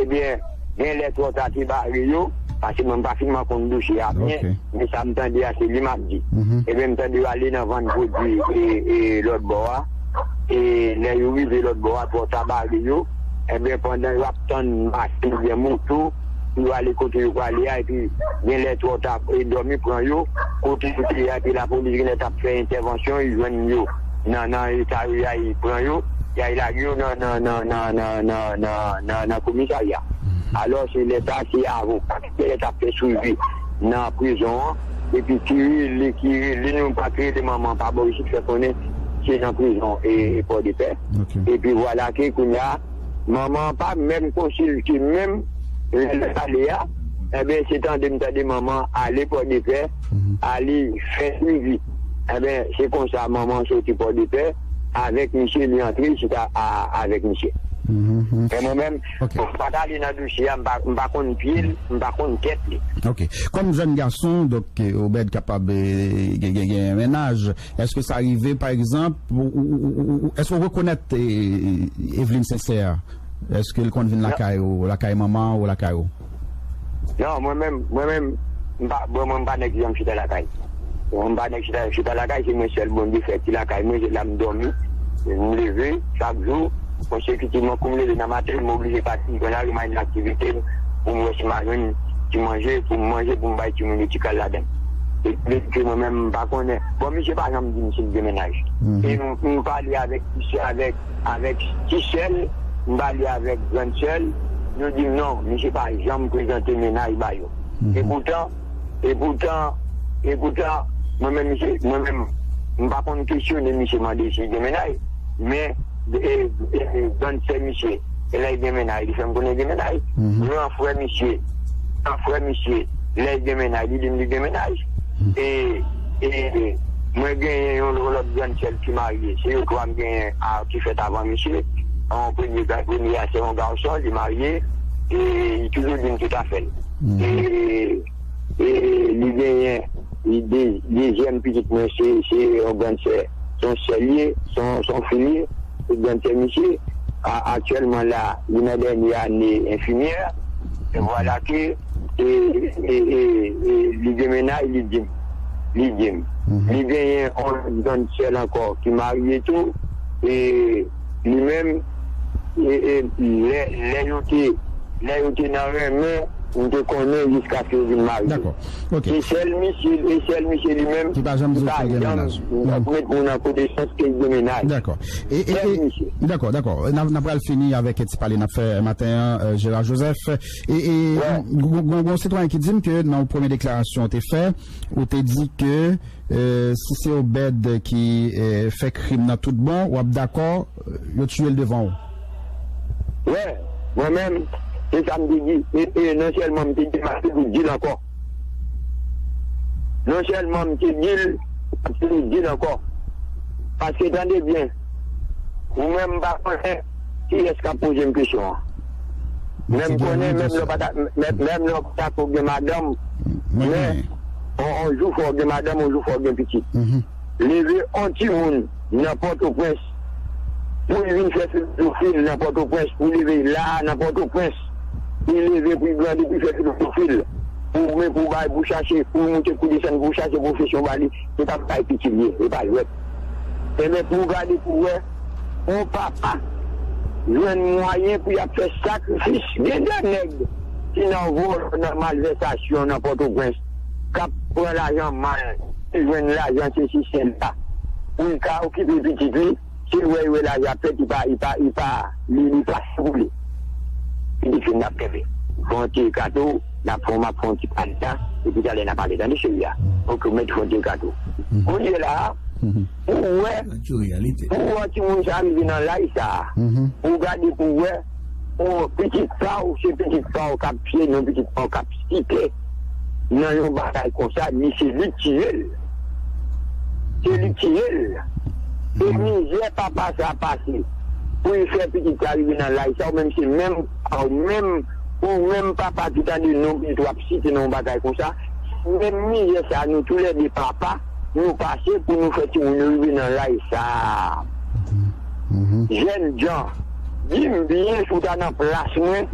ebyen, gen lè twò ta te bare yo, paske mwen m pa finman konn dosye a byen, men sa m tande a se li m ap di. Ebyen, m tande yo ale nan vann pwodui e, e lòt bò a, e lè yo rive lòt bò a, twò ta bare yo, enben, pandan yo ap tann machin oubyen moto, pou yo ale kote yo prale a, epi gen lè twò ta, e dòmi pran yo, kote yo te ye a, epi lapolis gen lè t ap fè entèvansyon, yo jwenn yo nan, nan eta yo ye a, yo pran yo, y al lage yo nan, nan, nan komisarya. Alò, se lè sa, se avoka ki te t ap fè swivi nan prizon an, epi ki rele, ki rele nou, pa ki rele manman an pa bò isit, fè konnen se nan prizon e, e Pòdepè. Epi vwala ke kounye a, manman an pa menm konsilte menm, lè l ale a, enben, se tande m tande manman an ale Pòdepè, ale fè swivi. Enben, se konsa manman an soti Pòdepè, avèk misye, li antre chita a, avèk misye. Men mwen menm, bon, m pa t ale nan dosye a, m pa, m pa konn pye l, m pa konn tèt li. Ok. Kòm jèn gason, donk, eh, Obed kapab, eh, gen, gen, gen mennaj, èske sa rive, pa egzanp, ou, ou, ou, ou, ou, èske w rekonèt, eh, Eveline Sincère? Èske l konn vin lakay ou, lakay manman ou, lakay ou? Non, mwen menm, mwen menm, m pa, bon, mwen m pa nèg ki janm chita lakay. Mwen m pa nèg chita, chita lakay, se mwen sèl Bondye fè ki lakay mwen, se la m dòmi. M leve chak jou, konsekitivman, kou m leve nan maten, m oblije pati, m pran lari, m al nan aktivite m, pou m wè si m a jwenn ti manje, pou m manje, pou m bay timoun yo ti kal ladan. E vle di ke mwen menm, m pa konnen. Bon, misye pa janm di m si l gen mennaj. E m, m pale avèk ti sè, avèk, avèk ti sè l, m pale avèk grann sè l, yo di m non, misye pa janm prezante mennaj ba yo. E poutan, e poutan, e poutan, mwen menm, misye, mwen menm, m pa konn kesyone misye, mande si l gen mennaj, men, e, e, e, grann sè misye, e lè l gen mennaj, li fè m konnen l gen mennaj. Gran frè misye, gran frè misye, lè l gen mennaj, li di m li gen mennaj. E, e, e, mwen genyen yon lòt grann sè l ki marye. Se yo twa m genyen a, ki fèt avan misye. Yon premye, premye a se yon gason, li marye, e li toujou di m tout afè l. E, e li genyen, li de, dezyèm pitit mwen, se, se yon grann sè, se yon sè l ye, se yon, se yon fi l ye, se grann sè misye. A, aktyèlman la, li nan dènye ane enfimyè. E vwala ke, e, e, e, e, li gen mennaj, li di m. Li di m. Li genyen yon lòt grann sè l ankò ki marye tou. E li menm, e, e, lè, lè yo te, lè yo te nan renmen, m te konnen jiskaske yo vin marye. Dakò. Ok. Se sèl misye, e sèl misye li menm ki pa janm di w ke l gen mennaj. Ki pa janm met moun an konesans ke l gen mennaj. Dakò. E, e, sèl e, misye. Dakò, dakò. N a, n a pral fini avèk ti pale n ap fè maten an, euh, Gérard Joseph. E, e, gon, gon, gon sitwayen ki di m ke nan yon premye deklarasyon w te fè, ou te di ke, euh, si se Obed ki, euh, fè krim nan tout bon, w ap dakò, euh, yo tiye l devan w. Wè, mwen menm, se sa m te di. E, e non sèlman m te di, m ap toujou di l ankò. Non sèlman m te di l, m ap toujou di l ankò. Paske tande byen, ou menm m pa konnen kiyès k ap poze m kesyon an. Men m konnen, menm lè w pa ta, menm, menm lè w pa ta ko gen madanm, men on, on jou fò w gen madanm, on jou fò w gen pitit. Leve on timoun nan Pòtoprens pou l vin fè filozofil nan Pòtoprens, pou l leve la a nan Pòtoprens, pou l leve, pou l grandi, pou l fè filozofil, pou men pou bay, pou chache, pou moute, pou desann, pou chache pwofesyon ba li, se pa bay pitit li ye, se pa jwèt. Enben, pou w gade pou w wè, on papa jwenn mwayen pou y ap fè sakrifis. Gen de nèg ki nan vòlò, nan malvèsasyon, nan Pòtoprens, k ap pran lajan mal, ki jwenn lajan sesi sela, pou l ka okipe pitit li, se wè, wè lajan ap fèt, li pa, li pa, li pa, li, li pa sipole. Pitit fi n ap kenbe. Fè on ti kato, n ap fè, m ap fè on ti pale la, epi talè n a pale. Tande cheri a. Ok, ou mèt fè on ti kato. Kounye la a, pou wè, pou wè timoun sa rive nan laj sa a. Pou gade pou wè, pou pitit pa w, se pitit pa w k ap tiye, non pitit pa w k ap site nan yon bagay konsa, li se li k tiye l. Se li k tiye l. E mizè papa sa pase pou l fè pitit sa rive nan laj sa, ou menm se menm, ou menm, ou menm papa ki tande non pitit w ap site nan yon bagay konsa, se menm mizè sa nou toulède papa, nou pase pou nou fè timoun yo rive nan laj sa a. Jèn jan, di m byen si w ta nan plas mwen,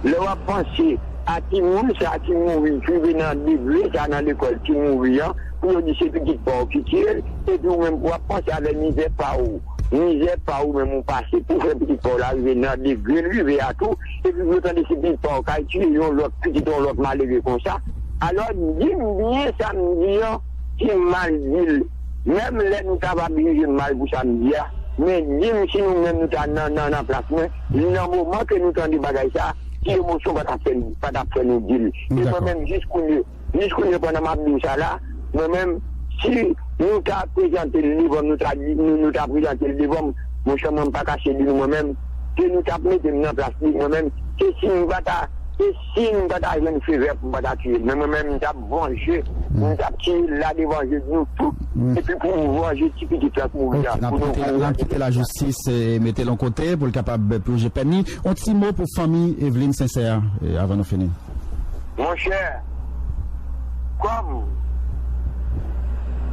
lè w ap panse a timoun sa ki mouri, ki rive nan degre sa nan lekòl, ki mouri an, pou yo di se pitit pa w ki tiye l, epi ou menm w ap panse avèk mizè pa w, mizè pa w menm ou pase pou fè pitit pa w la rive nan degre l rive a tou, epi pou yo tande se pitit pa w k al tiye yon lòt pitit yon lòt malere konsa. Alò, di m byen sa m di an, ki mal di l. Menm lè nou ta va blije mal pou sa m di a, men di m si nou menm nou ta nan, nan, nan plas mwen, nan moman ke nou tande bagay sa, ki emosyon pa t ap fè, pa t ap fè nou di l. E mwen menm, jis kounye, jis kounye, pandan m ap di w sa la, mwen menm, si nou ta prezante l devan m, nou ta di, nou, nou ta prezante l devan m, monchè, mwen, m pa kache di nou, mwen menm, ke nou t ap mete m nan plas li, mwen menm, se si m pa ta, se si m pa ta jwenn favè pou m pa ta tiye l. Men mwen menm, m t ap vanje, m t ap tiye l la devan je nou tout, epi pou vanje ti pitit la k mouri a, pou nou, pou nou vanje pitit la. Lajistis, eh, mete l yon kote pou l kapab plonje pèn li. Yon ti mo pou fanmi Evelyne Sincère, eh, avan nou fini. Monchè, kòm,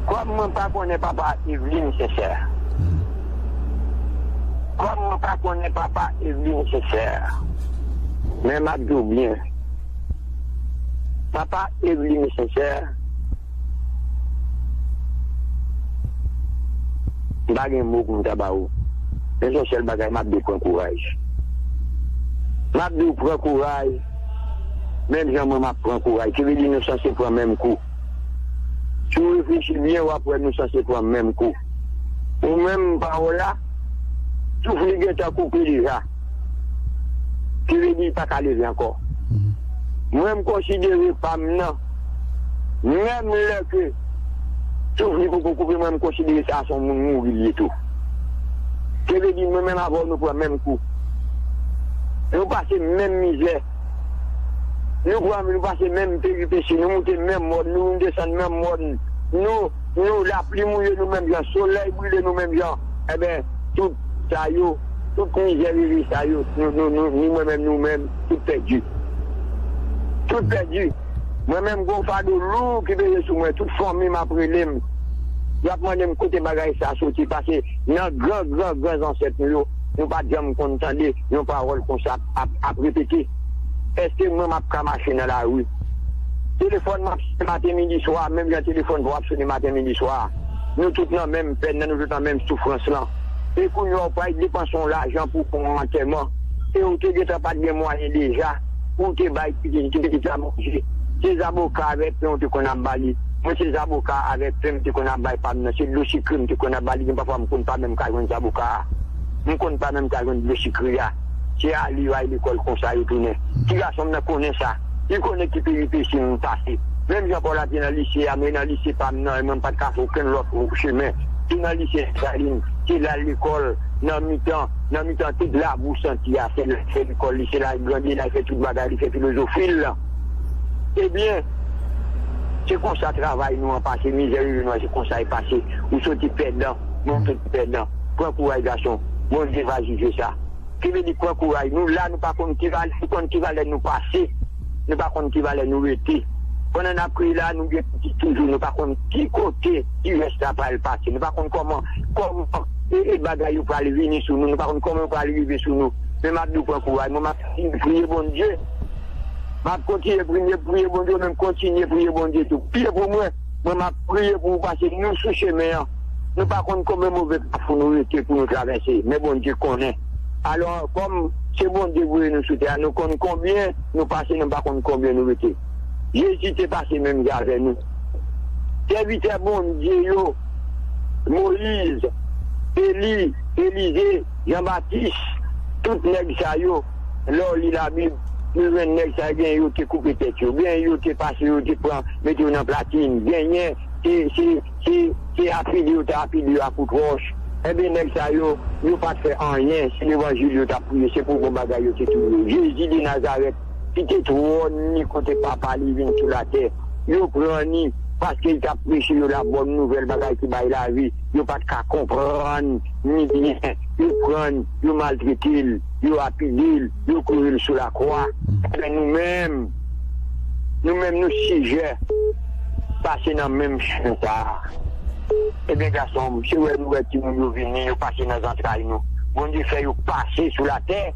kòm mwen pa konnen papa Evelyne Sincère, kòm mwen pa konnen papa Evelyne Sincère, men m ap di w byen, papa Evelyne Sincère, m pa gen mo pou m ta ba ou. Men se yon sèl bagay, m ap di w pran kouraj. M ap di w pran kouraj, menm jan mwen m ap pran kouraj. Ki vle di nou sanse pran menm kou. Si w reflechi byen, w ap wè nou sanse pran menm kou. Ou menm, pawòl la, souf li gentan koupe deja. Ki vle di li pa ka leve ankò. Mwen, m konsidere pa m nan, menm lè ke souf li poko koupe, mwen, m konsidere sa se yon moun mouri li ye tou. Ki vle di, mwen menm avè w, nou pran menm kou. Nou pase menm mizè. Nou pran, nou pase menm peripesi. Nou moute menm mòn, nou desann menm mòn. Nou, nou, lapli mouye nou menm jan, solèy brile nou menm jan. Enben, tout sa yo, tout mizè rele sa yo, nou, nou, nou, ni mwen menm, nou menm, tout pèdi. Tout pèdi. Mwen menm, gon fado lou ki peze sou mwen. Tout fanmi m ap rele m. Y ap mande m kote bagay sa soti. Pase nan gran, gran, gran zansèt nou yo, nou pa t janm konn tande yon pawòl konsa ap, ap, ap repete. Èske mwen m ap ka mache nan lari? Telefòn m ap sone maten, midi, swa, menm jan telefòn pa w ap sone maten, midi, swa. Nou tout nan menm pèn nan, nou tout nan menm soufrans lan. E kounye a, w pral depanse yon lajan pou fè yon antèman. E ou te gentan pa t gen mwayen deja pou w te bay pitit, ti pitit la manje. Se zaboka avèk pen ou te konn ap ba li. Mwen, se zaboka avèk pen m te konn ap bay pa m nan. Se dlo sikre m te konn ap ba li. Gen pafwa m konn pa menm ka jwenn zaboka a. M konn pa menm ka jwenn dlo sikre a. Se ale yo al lekòl konsa yo tounen. Ti gason m nan konnen sa. Li konnen ki peripesi m pase. Menm jan Paula te nan lise a, mwen nan lise pa m nan, e mwen m pa t ka fè okenn lòt chemen. Se nan lise Desalin, se la l lekòl, nan mitan, nan mitan tout labou santi a, se la l fè lekòl li, se la l grandi, la l fè tout bagay, li fè filozofi l lan. Ebyen, se konsa travay nou an pase, mizè rive nou an, se konsa l pase. Ou soti pèdan, mwen m soti pèdan. Pran kouraj, gason. Bondye va jije sa. Ki vle di pran kouraj. Nou la, nou pa konn ki valè, nou konn ki valè nou pase. Nou pa konn ki valè nou rete. Pandan n ap kriye la, nou gen pitit toujou. Nou pa konn ki kote tirès la pral pase. Nou pa konn kòman, kòman e, e bagay yo pral vini sou nou. Nou pa konn kòman yo pral rive sou nou. Men m ap di w pran kouraj. Mwen, m ap kontinye priye Bondye. M ap kontinye priye, priye Bondye, ou menm kontinye priye Bondye tou. Priye pou mwen, mwen m ap priye pou ou pase nou sou chemen an. Nou pa konn konbyen move kafou nou rete pou nou travèse, men Bondye konnen. Alò, kòm se Bondye voye nou sou tè a, nou konn konbyen nou pase, nou pa konn konbyen nou rete. Jezi te pase menm jan avè nou. Sèvitè Bondye yo, Moyiz, Eli, Elize, Jan Batis, tout nèg sa yo, lè w li Labib, nou jwenn nèg sa yo, genyen yo te koupe tèt yo, genyen yo te pase yo, te pran, mete yo nan platin, genyen se, se, se, se apile yo te apile yo ak kout wòch. Enben, nèg sa yo, yo pa t fè anyen, se levanjil yo t ap priye, se pou bon bagay yo te touye. Jezi de Nazarèt, kite twòn li kote papa li vin sou latè. Yo pran li, paske li t ap preche yo la bòn nouvèl bagay ki bay lavi. Yo pa t ka konprann ni byen. Yo pran l, yo maltrete l, yo apile l, yo kloure l sou lakwa. Enben, nou menm, nou menm, nou sijè pase nan menm chemen sa a. Ebyen, gason m, se wè nou wè timoun yo vini, yo pase nan zantray nou. Bondye fè yo pase sou latè.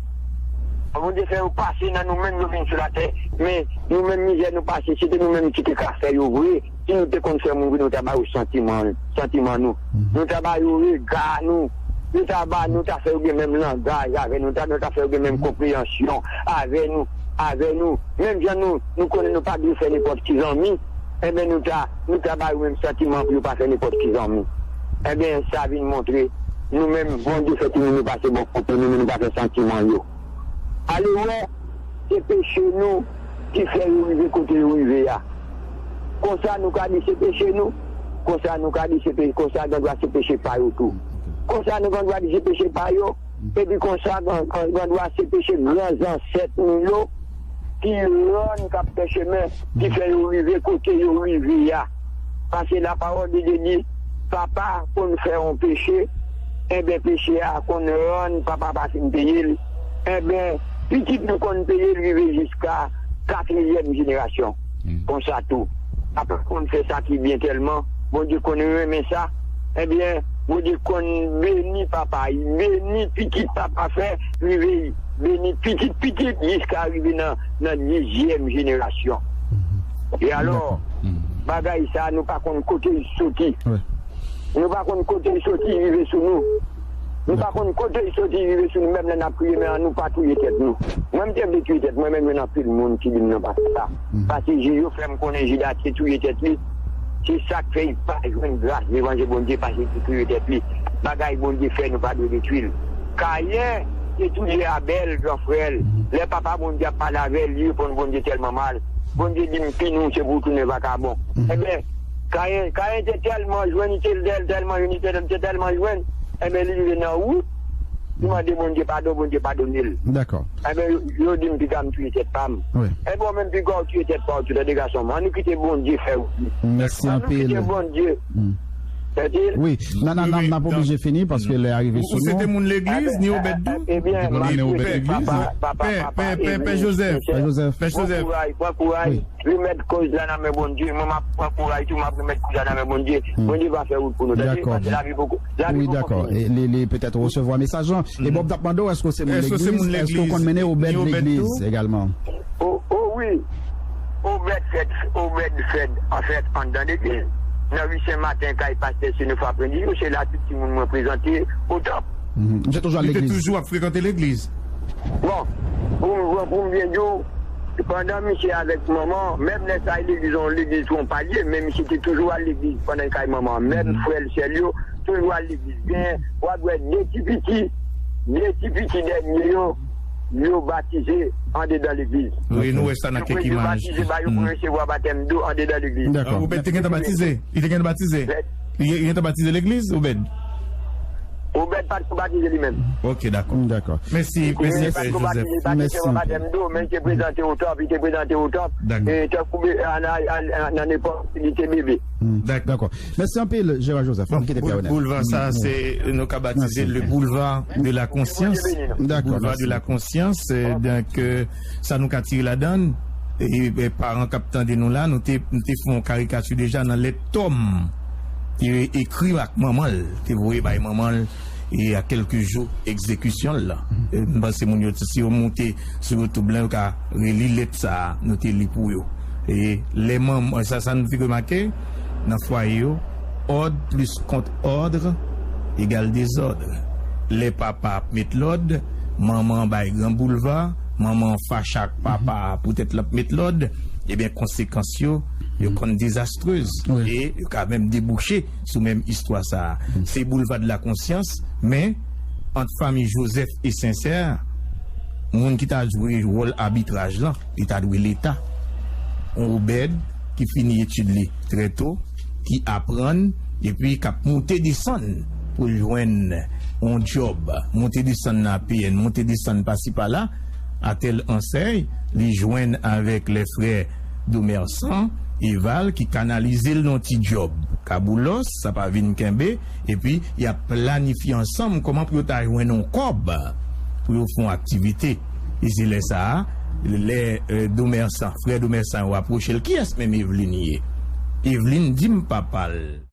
Bondye fè yo pase nan nou menm, yo vin sou latè. Men, nou menm, mizè nou pase, se te nou menm ki te ka fè yo vre. Si nou te konn fè moun vre, nou ta ba yo santiman, santiman nou. Nou ta ba yo rega nou. Nou ta ba, nou ta fè yo gen menm langaj avè nou. Ta, nou ta fè yo gen menm konpreyansyon avè nou, avè nou. Menm jan nou, nou konnen nou pa dwe fè nenpòt ki zanmi, enben, nou ta, nou ta ba yo menm santiman pou yo pa fè nenpòt ki zanmi. Enben, sa vin montre, nou menm, Bondye fè timoun nou pase bò kote nou, men nou pa fè santiman yo. Ale wè, se peche nou ki fè yo rive kote yo rive a. Konsa, nou ka di se peche nou. Konsa, nou ka di se pe-, konsa, gen dwa se peche pa yo tou. Konsa, nou gen dwa di se peche pa yo. Epi konsa, gen, gen, gen dwa se peche gran zansèt nou yo ki rann k ap fè chemen, ki fè yo rive kote yo rive a. Paske lapawòl de Dye di, papa konn fè yon peche, enben, peche a konn rann papa pa fin peye l. Enben, pitit nou konn peye l rive jiska katriyèm jenerasyon. Konsa tou, papa konn fè sa ki byen tèlman, Bondye konn renmen sa. Enben, Bondye konn beni papa, beni pitit papa fè, rive beni pitit pitit jiska rive nan, nan dizyèm jenerasyon. E alò, bagay sa, nou pa konn kote l soti. Nou pa konn kote l soti, rive sou nou. Nou pa konn kote l soti rive sou nou, menm lè n ap kriye, men ann nou pa touye tèt nou. Mwen, m te vle touye tèt mwen, men m jwenn anpil moun ki di m non, pa fè sa. Paske jij yo fè m konnen Jidas te touye tèt li. Se sa k fè li pa jwenn gras devan je Bondye, paske li te touye tèt li. Bagay Bondye fè, nou pa dwe detwi l. Kayen te touye Abèl, gran frè l. Lè Papa Bondye ap pale avè l, li reponn Bondye tèlman mal. Bondye di m, "Pini w, se pou w tounen vakabon." Enben, Kayen, Kayen te tèlman jwenn, li te tèl-, tèlman jwenn, li te, te tèlman jwenn. Enben, li rive nan wout, li mande Bondye padon, Bondye padone l. Dakò. Enben, yo, yo di m, "Piga m touye tèt pa m." Wi. Enben, ou menm, piga w touye tèt pa w tou, tande gason m. Ann nou kite Bondye fè wout li. Mèsi anpil. Ann nou kite Bondye. Tande? Wi, n a, n a, n a, n ap oblije fini paske lè a rive sou nou. Ou se te moun legliz, ni Obèd tou? Ebyen, m ap swete papa, papa, papa, Pè, Pè, Pè Jozèf. Pè Jozèf. Pè Jozèf. Pran kouraj, pran kouraj. Remèt koz la nan men Bondye. Mwen, m ap pran kouraj tou, m ap remèt koz la nan men Bondye. Bondye va fè wout pou nou. Tande? Dakò. Paske lavi poko, lavi poko fini. Wi, dakò. E li, li petèt resevwa mesaj lan. E Bob t ap mande w, èske w se moun legliz? Èske w konn mennen Obèd legliz egalman? O, o wi. Obèd fèt, Obèd fèt, anfèt, anndan legliz. Nan ri Sen Maten, kay pastè Senofwa Prendi, se la tout timoun mwen prezante o tanp. Misye toujou al legliz. Li te toujou ap frekante legliz. Bon, pou, pou, pou m byen di w, pandan misye avèk manman, menm lè sa, legliz, yon legliz Tronpalye, men misye te toujou al legliz pandan l kay manman. Menm frè l, sè l yo, toujou al legliz. Gen, w ap wè de ti piti, de ti piti dènye yo, yo batize andedan legliz. Wi, nou wè sa nan kèk imaj. Yo batize, ba yo pou resevwa batèm dlo andedan legliz. Dakò. Obèd te gentan batize? Li te gentan batize? Li, li gentan batize legliz, Obèd? Obèd pa t ko batize li menm. Ok, dakò. Dakò. Mèsi, mèsi, Pè Jozèf. Li pa t ko batize, li pa t resevwa batèm dlo, men li te prezante o tanp, li te prezante o tanp. Dakò. E tankou be-, a, a, a, nan epòk li te bebe. Dakò. Mèsi anpil, Gérard Joseph. Bon, boul-, boulva sa, se, nou ka batize le boulevard de la conscience. Dakò, mèsi. Boulevard de la conscience, euh, donk, euh, sa nou ka tire ladan l, e, e paran k ap tande nou la, nou te, nou te fè yon karikati deja nan lèt Tòm te ekri ak manman l, te voye bay manman l, e a kèlke jou egzekisyon l la. E m panse moun yo, si yo moute sou YouTube lan, yo ka reli lèt sa a, nou te li pou yo. E lè manman, sa, sa nou te remake, nan fwaye yo, òd plis kont òd egal dezòd. Lè papa ap met lòd, manman bay gran boulva, manman fache ak papa poutèt l ap met lòd, ebyen, konsekans yo, yo konn dezastrez. Wi. E yo ka menm debouche sou menm istwa sa a. Se boulva de la konsyans, men ant fanmi Joseph e Sincère, moun ki ta jwe wòl abitraj lan, li ta dwe Leta. On Obed ki fini etid li trè to, ki aprann, epi k ap moute desann pou l jwenn on djòb, moute desann nan A P N, moute desann pasi pala, atèl ansèy, li jwenn avèk lè frè Domersan Eval ki kanalize l nan ti djòb. Kaboulos, sa pa vin kenbe, epi y ap planifye ansanm kòman pou yo ta jwenn yon kòb pou yo fè yon aktivite. E se lè sa a, lè, euh, Domersan, frè Domersan yo apwoche l, kiyès menm Evelyn ye? Evelyn di m papa l.